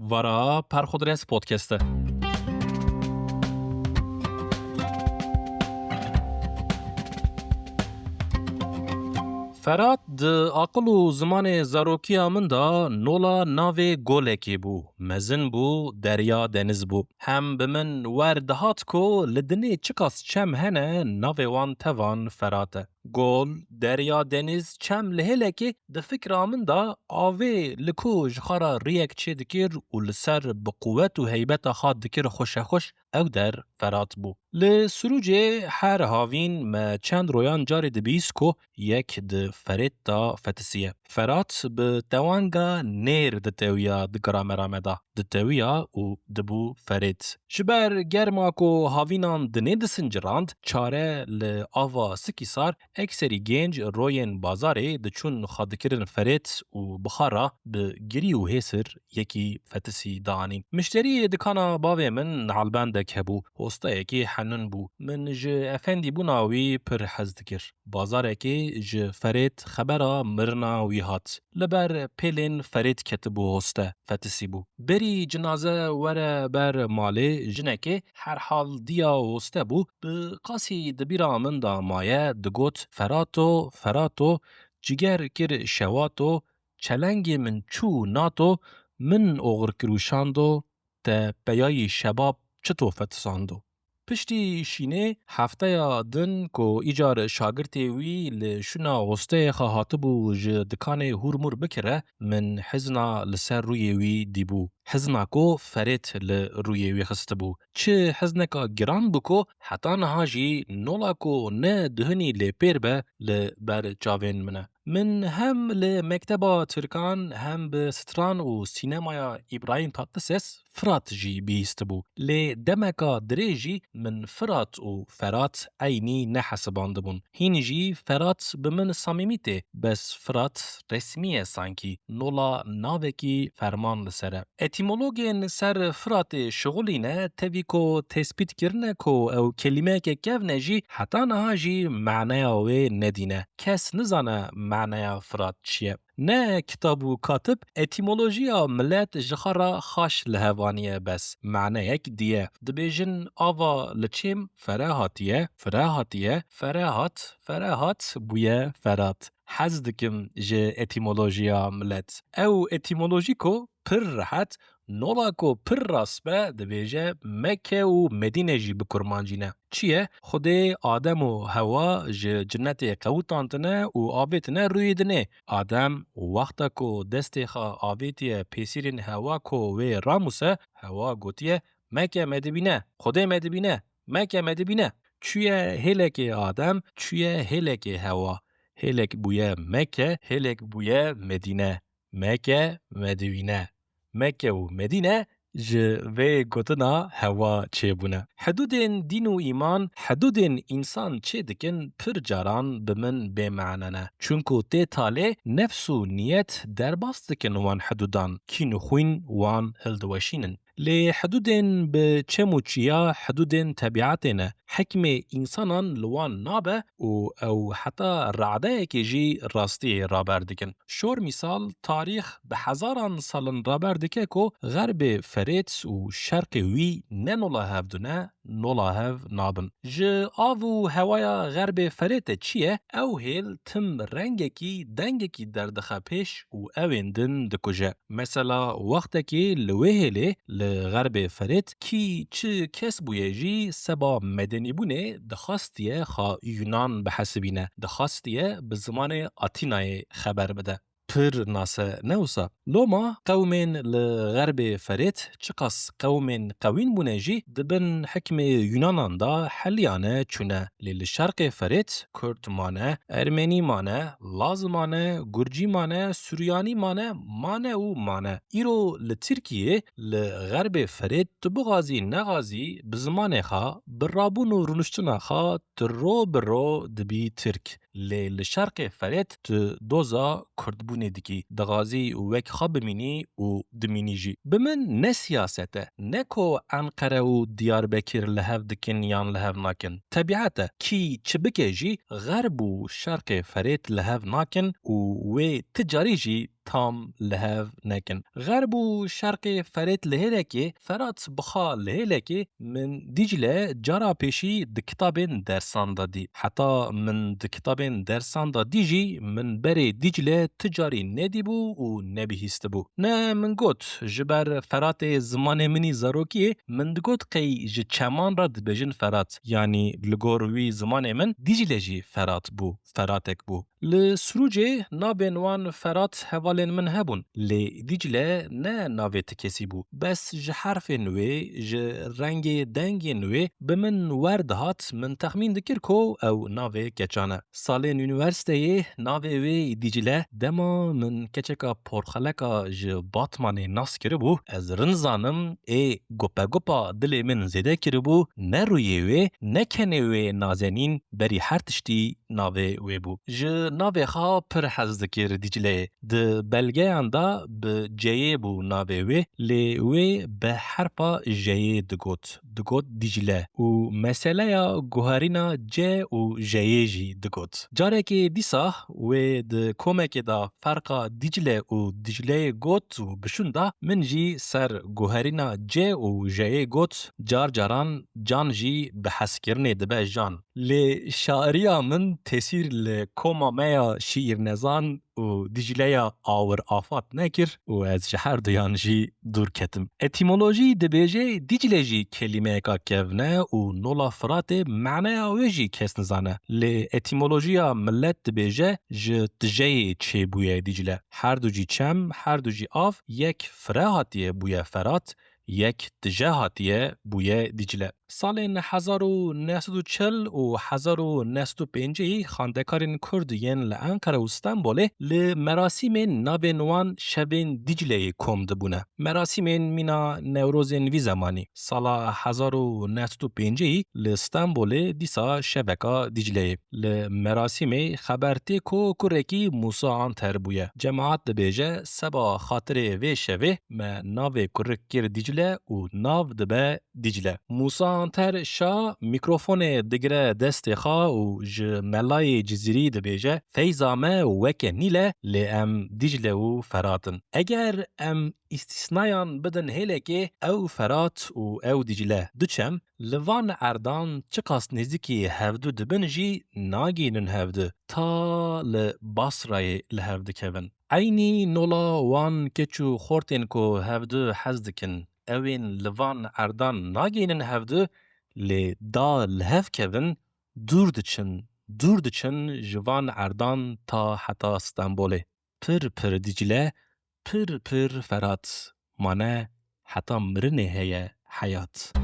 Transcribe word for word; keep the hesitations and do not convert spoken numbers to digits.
Vara Perxudres Podcast e. Ferat di aqil û zimanê zarokiya min de nola navê golekê bû. Mezin bû, derya deniz bû. Hem bi min wer dihat ku li dinê çiqas çem hene, navê wan tevan Ferat e. Gol, derya, deniz, çem li hêlekê di fikra min de avê li ku ji xwe re riyek çêdikir û li ser bi quwet û heybeta xwe dikir xweşexweş, ew der Ferat bû. Li Sirûcê her havîn me çend royan carê dibîst ku yek di Ferêt de fetisiye. Ferat bi tewanga nêr ditewiya di gramera me de. Ditewiya û dibû Ferêt. Ji ber germa ku havînan dinê disincirand, çare li ava Sikîsar ekserî gênc royên bazarê diçûn xwe dikirin Ferêt û bi xwe re bi girî û hêsir yekî fetisî dianîn. Mişteriyê dikana bavê min nalbendek hebû, hosteyekî henûn bû. Min ji efendîbûna wî pir hez dikir. Bazarekê ji Ferêt xebera mirina wî hat. Li ber pêlên Ferêt ketibû hoste, fetisî bû. Berî cinaze were ber malê jinekê herhal diya hoste bû, bi qasî di bîra min de maye, digot, Ferato, Ferato, ciger kir şewato, çelengê min çû nato, min oxir kir û şando, te peyayî şebab çito fetisando. Piştî şînê hefteya din ku îcar şagirtê wî li şûna hosteyê xwe hatibû ji dikanê hûrmûr bikire, min hizna li ser rûyê wî dîbû. Hizna ku Ferêt li rûyê wî xistibû. Çi hizneka giran bû ku heta niha jî nola ku ne duhinî lê pêr be li ber çavên min e. Min hem li mekteba Tirkan hem bi stran û sînemaya Îbrahîm Tatlises Firat jî bihîstibû. Lê demeka dirêj jî min Firat û Ferat eynî nehesibandibûn. Hîn jî Ferat bi min samîmî tê, bes Firat resmî ye sankî, nola navekî ferman li ser e. Etîmologên ser Firatê şixulîne, tevî ku tespît kirine ku ew kelîmeyeke kevn e jî, heta niha jî maneya wê nedîne. Kes nizane maneya Firat çi ye. Ne kitab û katib, etîmolojiya milet ji xwe re xaş li hev aniye bes. Maneyek diye. Dibêjin ava li çêm fere hatiye, fire hatiye, fere hat, fere hat bûye Ferat. Hez dikim ji etîmolojiya milet. Ew etîmolojî ku pir rehet, nola ku pir rast be, dibêje Mekke û Medîne jî bi kurmancî ne. Çi ye? Xwedê Adem û Hewa ji cinetê qewitandine û avêtine rûyê dinê. Adem wexta ku destê xwe avêtiye pêsîrên Hewa ku wê ramûse, Hewa gotiye, Meke me dibîne, Xwedê me dibîne, meke me dibîne. Çûye hêlekê Adem, çûye hêlekê Hewa. Hêlek bûye Meke, hêlek bûye Medîne. Meke, Medîne. Meke û Medîne ji vê gotina Hewa çêbûne. Hidûdên dîn û îman, hidûdên însan çê dikin, pir caran bi min bê mane ne. Çunku tê talê nefs û niyet derbas dikin wan hidûdan, kîn û xwîn wan hildiweşînin. Lê hidûdên bi çem û çiya hidûdên tebîetê ne. Hikmê însanan li wan nabe û ew heta radeyekê jî rastiyê raber dikin. Şor mîsal, tarîx bi hezaran salan raber dike ku Xerbê Ferêt û Şerqê wî ne nola hev dune, nola hev nabin. Ji av û hewaya Xerbê Ferêt de çi ye? Ew hêl tim rengekî, dengekî derdixe pêş û ewên din dikuje. Mesela, wextekî li wê hêlê li Xerbê Ferêt kî çi kes bûye jî seba medenîbûnê dixwastiye xwe Yunan bihesibîne, dixwastiye bi zimanê Atînayê xeber bide. Pir nas e, ne wisa? Loma qewmên li Xerbê Ferêt çiqas qewmên qewîn bûne jî di bin hikmê Yunanan de heliyane çûne. Lê li Şerqê Ferêt Kurd mane, Ermenî mane, Laz mane, Gurcî mane, Suryanî mane, mane û mane. Îro li Tirkiyê, li Xerbê Ferêt tu bixwazî nexwazî bi zimanê xwe, bi rabûn û rûniştina xwe tu ro bi ro dibî Tirk. Lê li Şerqê Ferêt tu doza Kurdbûnê dikî. Dixwazî wek xwe bimînî û dimînî jî. Bi min ne siyaset e, ne ku Enqere û Diyarbekir li hev dikin yan li hev nakin. Tebîet e, kî çi bike jî Xerb û Şerqê Ferêt li hev nakin û wê ti carî jî tam li hev nekin. Xerb û şerqê Ferêt li hêlekê, Ferat bi xwe li hêlekê, min Dîcle cara pêşî di kitabên dersan de dî. Heta min di kitabên dersan de dî jî min berê Dîcle ti carî nedîbû û nebihîstibû. Ne min got, ji ber Feratê zimanê min î zarokiyê, min digot qey ji çeman re dibêjin Ferat. Yanî li gor wî zimanê min Dîcle jî Ferat bû, Feratek bû. Li Sirûcê navên wan Ferat hevalên min hebûn, lê Dîcle ne navê ti kesî bû. Bes ji herfên wê, ji rengê dengên wê bi min wer dihat, min texmîn dikir ku ew navê keçan e. Salên unîversîteyê navê wê Dîcle, dema min keçeka porxeleka ji Batmanê nas kiribû, ez rind zanim ê gupegupa dilê min zêde kiribû, ne rûyê wê, ne kenê wê nazenîn, berî her tiştî navê wê bû. Ji navê xwe pir hez dikir Dîcleyê. Di belgeyan de bi C'yê bû navê wê, lê wê bi herfa J'yê digot. Digot Dîcle û meseleya guherîna C û J'yê jî digot. Carekê dîsa wê di komekê de ferqa Dîcle û Dîcleyê got û bişûnda, min jî ser guherîna C û J'yê got, car caran can jî bi hezkirinê dibe jan. Lê şairiya min tesîr li koma me ya şîîrnezan û Dîcleya awir afat nekir û ez ji her duyan jî dûr ketim. Etîmolojî dibêje Dîcle jî kelîmeyeka kevn e û nola Firatê maneya wê jî kes nizane. Lê etîmolojiya milet dibêje ji tijeyê çêbûye Dîcle. Her du jî çem, her du jî av, yek fire hatiye bûye Ferat, yek tije hatiye bûye Dîcle. Salên hezar û neh sed û çil û hezar û neh sed û pêncî xandekarên Kurd yên li Enqere û Stenbolê li merasîmên navên wan Şevên Dîcleyê kom dibûne. Merasîmên mîna Newrozên vî zemanî, sala hezar û neh sed û pêncî li Stenbolê dîsa Şeveka Dîcleyê. Li merasîmê xeber tê ku kurekî Mûsa Anter bûye. Cemaat dibêje, seba xatirê vê şevê me navê kurik kir Dîcle û nav dibe Dîcle. Mûsa Anter Şa mîkrofonê digire destê xwe û ji melayê Cizîrî dibêje, feyza me weke Nîl e, lê em Dîcle û Ferat in. Eger em îstîsnayan bidin hêlekê, ew Ferat û ew Dîcle, du çem, li van erdan çiqas nêzîkî hevdu dibin jî nagihînin hevdu, ta li Basrayê li hev dikevin. Eynî nola wan keç û xortên ku hevdu hez dikin, ewên li van erdan nagihînin hevdu, lê da li hev kevin, dûr diçin, dûr diçin ji van erdan ta heta Stenbolê. Pir pir Dîcle, pir pir Ferat, mane heta mirinê heye heyat.